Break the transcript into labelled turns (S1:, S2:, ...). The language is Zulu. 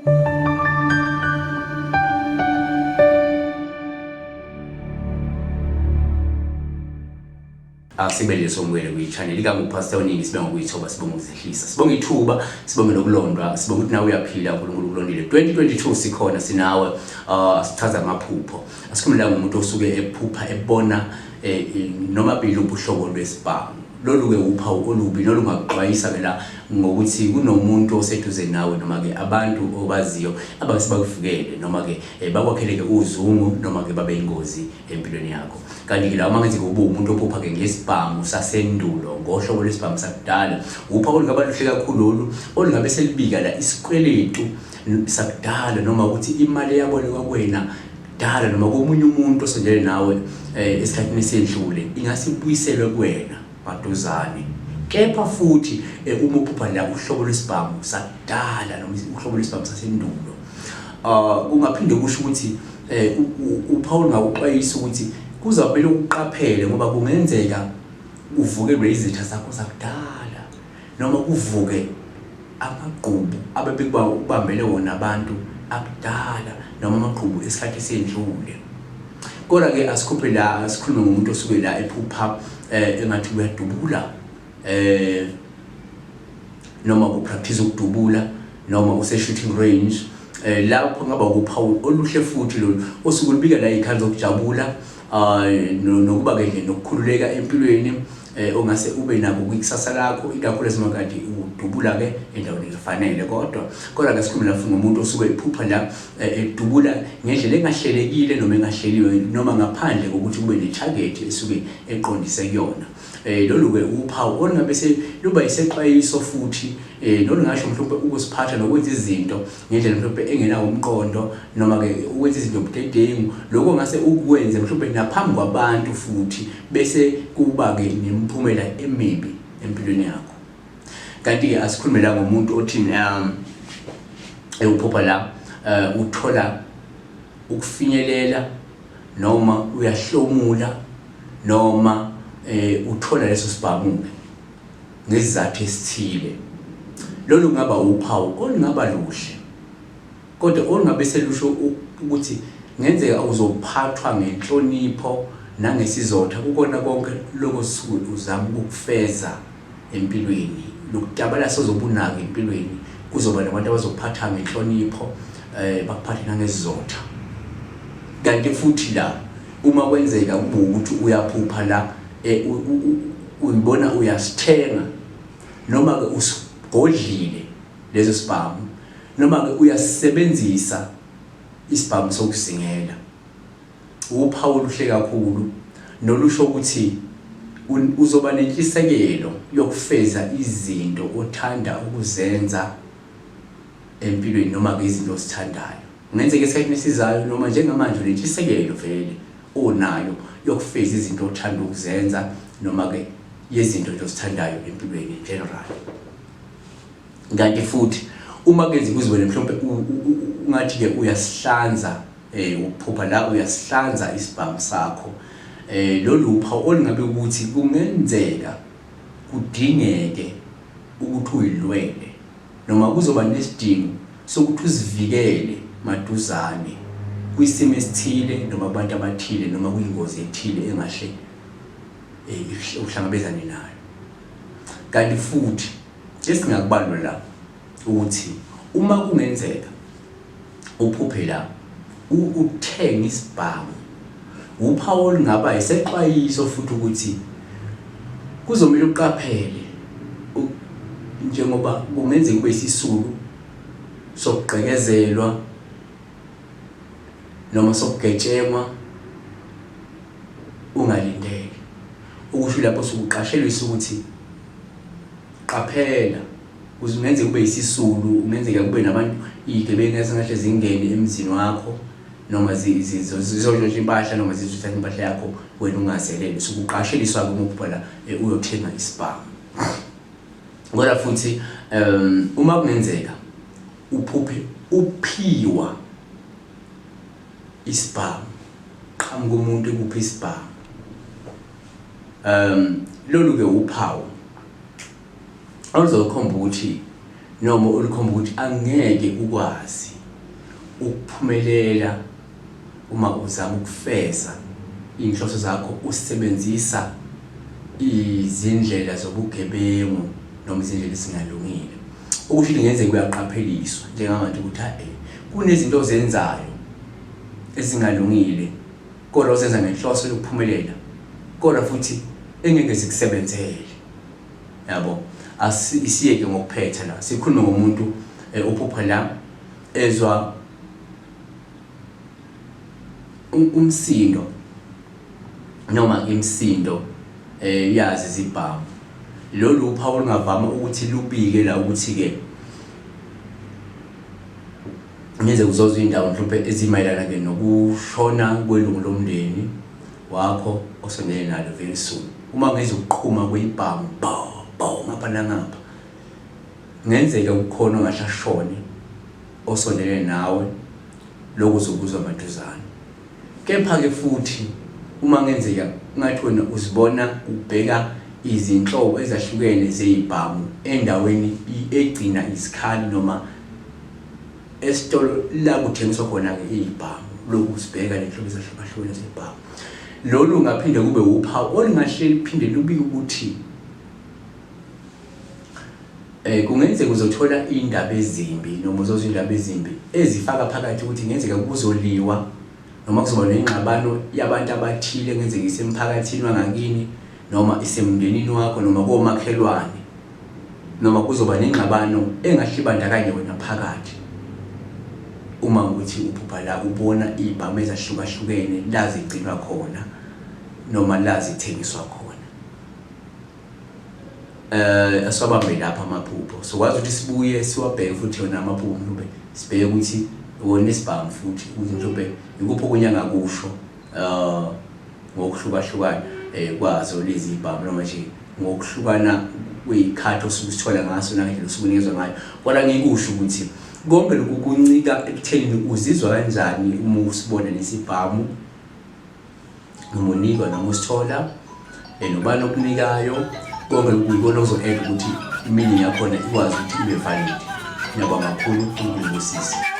S1: Asibe nje somukele kwi-channel igama uPastor Onini, sibonga ukuyithoba, sibonga ukuzehlisa, sibonga ithuba, sibonge nokulondwa, sibonga ukuthi nawe uyaphila, uNkulunkulu ukulondile. 2022 sikhona sinawe. Sichaza amaphupho, asikhulumela ngomuntu osuke ephupha ebona noma bili ubuhlobo lwesibhamu. Lolu-ke uphawu olubi nolungakuxwayisa ke la ngokuthi kunomuntu oseduze nawe noma-ke abantu obaziyo abake sebakuvukele noma-ke bakwakheleke uzungu noma-ke babe ingozi empilweni yakho. Kanti-ke la uma ngenzeka ube umuntu ophupha-ke ngesibhamu sasendulo, ngohlobo lwesibhamu sakudala, uphawu olungaba luhle kakhulu lolu olungabe selibika la isikweletu sakudala noma ukuthi imali eyabolekwa kuwena kudala noma komunye umuntu osondele nawe esikhathini esedlule ingase ibuyiselwe kuwena maduzane. Kepha futhi uma uphupha la uhlobo lwesibhamu sakudala noma uhlobo lwesibhamu sasendulo, kungaphinde kusho ukuthi uPaul ngakuxwayisa ukuthi kuzawumele uqaphele ngoba kungenzeka uvukelwe izitha zakho zakudala noma kuvuke amagqubu abebekubambele wona abantu akudala noma amagqubu esikhathi esendlule. Kodwa-ke asikhuphe la, sikhulume ngomuntu osuke la ephupha engathi uyadubula noma kupractice ukudubula noma use-shooting range. Lapho ngaba uphawu oluhle futhi lolu osuke ulubika la iy'khathi zokujabula, nokuba-ke nje nokukhululeka empilweni ongase ube nako kwikusasa lakho, ikakhulu ezimakade udubula-ke endaweni engafanele. Kodwa-ke sikhulume la futhi ngomuntu osuke ephupha la edubula ngendlela engahlelekile noma engahleliwe noma ngaphandle kokuthi kube ne-target esuke eqondise kuyona. Lolu-ke uphawu olungabe luba isexwayiso futhi nolungasho mhlawumbe ukuziphatha nokwenza izinto ngendlela mhlawumbe engenawo umqondo noma-ke ukwenza izinto budedengu, lokho ongase ukwenze mhlawumbe naphambi kwabantu futhi bese kuba-ke nemiphumela emibi empilweni yakho. Kanti-ke asikhulume la ngomuntu othi ewuphupha la uthola ukufinyelela noma uyahlomula noma uthola leso sibhamu ngesizathu esithile. Lolu kungaba uphawu olungaba luhle kodwa olungabe selusho ukuthi ngenzeka uzophathwa ngenhlonipho nangesizotha kukona konke lokho suke uzama ukukufeza empilweni, lokutabalasa ozobe unako empilweni. Kuzoba nabantu abazokuphatha ngenhlonipho, bakuphathe nangesizotha. Kanti futhi la uma kwenzeka kube ukuthi uyaphupha la uyibona uyasithenga noma-ke usigodlile leso sibhamu noma-ke uyasisebenzisa isibhamu sokuzingela, uphawu oluhle kakhulu nolusho ukuthi uzoba nentshisekelo yokufeza izinto othanda ukuzenza empilweni noma-ke izinto ozithandayo. Kungenzeka esikhathini esizayo noma njengamanje unentshisekelo vele onayo yokufeza izinto othanda ukuzenza noma-ke yezinto nje ozithandayo empilweni in general. Kanti futhi uma kuyenzeka uzibone mhlawumbe ungathi-ke uyasihlanza, uphupha la uyasihlanza isibhamu sakho, lolu uphawu olungabe ukuthi kungenzeka kudingeke ukuthi uyilwele noma kuzoba nesidingo sokuthi uzivikele maduzane kwisimo esithile noma kubantu abathile noma kwingozi ethile engahle uhlangabezane nayo. Kanti futhi esingakubalula la ukuthi uma kungenzeka uphuphe la uthenga isibhamu, uphawu olungaba isexwayiso futhi ukuthi kuzomele uqaphele njengoba kungenzeka ube isisulu sokugqekezelwa noma sokugetshengwa ungalindele. Ukusho lapho sukuqashelwisa ukuthi qaphela, kungenzeka ube isisulu, kungenzeka kube nabantu iy'gebengu ezingahle zingene emzini wakho noma zizontshontsha impahla noma zizothatha impahla yakho wena ungazelele. Sukuqasheliswa-ke uma uphupha la uyothenga isibhamu. Kodwa futhi uma kungenzeka uphuphe uphiwa isibhamu, qhamuka umuntu ekupha isibhamu, lolu-ke uphawu oluzokhomba ukuthi noma olukhomba ukuthi angeke ukwazi ukuphumelela uma uzama ukufeza iy'nhloso zakho usebenzisa izindlela zobugebengu noma izindlela ezingalungile. Okusho ukuthi ngenzeka uyaqapheliswa njengamanje ukuthi hhayi kunezinto ozenzayo ezingalungile kodwa ozenza ngenhloso yokuphumelela kodwa futhi engeke zikusebenzele. Yabo, asiyeke ngokuphetha la sikhulume ngomuntu eh, uphupha la ezwa umsindo noma imisindo eh yazi izibhamu. Lolu uphawu olungavama ukuthi lubike la ukuthi ke ngize kuzozwa indawo mhlawumbe ezimayelana ke nokushona kwelungu lomndeni wakho osondele nalo very soon. Uma ngizwa ukuqhuma kweyibhamu bo bo ngapha nangapha, kungenzeka kukhona ongahle ashone osondelene nawe, lokhu uzokuzwa maduzane. Kepha-ke futhi uma kungenzeka ngathi wena uzibona ubheka izinhlobo ezahlukene zey'bhamu endaweni egcina izikhali noma esitolo la kuthengiswa khona-ke iy'bhamu, lokhu usibheka nenhlobo ezahlukahlukene zey'bhamu. Lolu ngaphinde kube wuphawu olungahle luphinde lubike ukuthi Eh kungenzeka uzothola indaba ezimbi noma uzozwa indaba ezimbi ezifaka phakathi ukuthi kungenzeka kuzoliwa noma kuzoba nengxabano yabantu abathile kungenzeka isemphakathini wangakini noma isemndenini wakho noma komakhelwane noma kuzoba nengxabano engahle ibandakanye wena phakathi uma ukuthi uphupha la ubona iy'bhamu ezahlukahlukene la zigcinwa khona noma la zithengiswa khona. Eh asiwabambe lapha amaphupho. Sokwazi ukuthi sibuye siwabheke futhi yona amaphupho mhlawumbe sibheke ukuthi wona isibhamu futhi ukuthi mhlawumbe ikuphi okunye angakusho eh ngokuhlukahlukana eh kwazo lezi ibhamu noma nje ngokuhlukana kweyikhathi osuke usithola ngaso nangendlela osuke unikezwa ngayo. Kodwa ngikusho ukuthi konke lokhu kuncika ekuthenini uzizwa kanjani uma usibona lesibhamu noma unikwa noma usithola eh, nobani okunikayo konke kuyikona okuzo-add ukuthi i-meaning yakhona ikwazi ukuthi ibe valid. Ngiyabonga kakhulu, uNkulunkulu ubusise.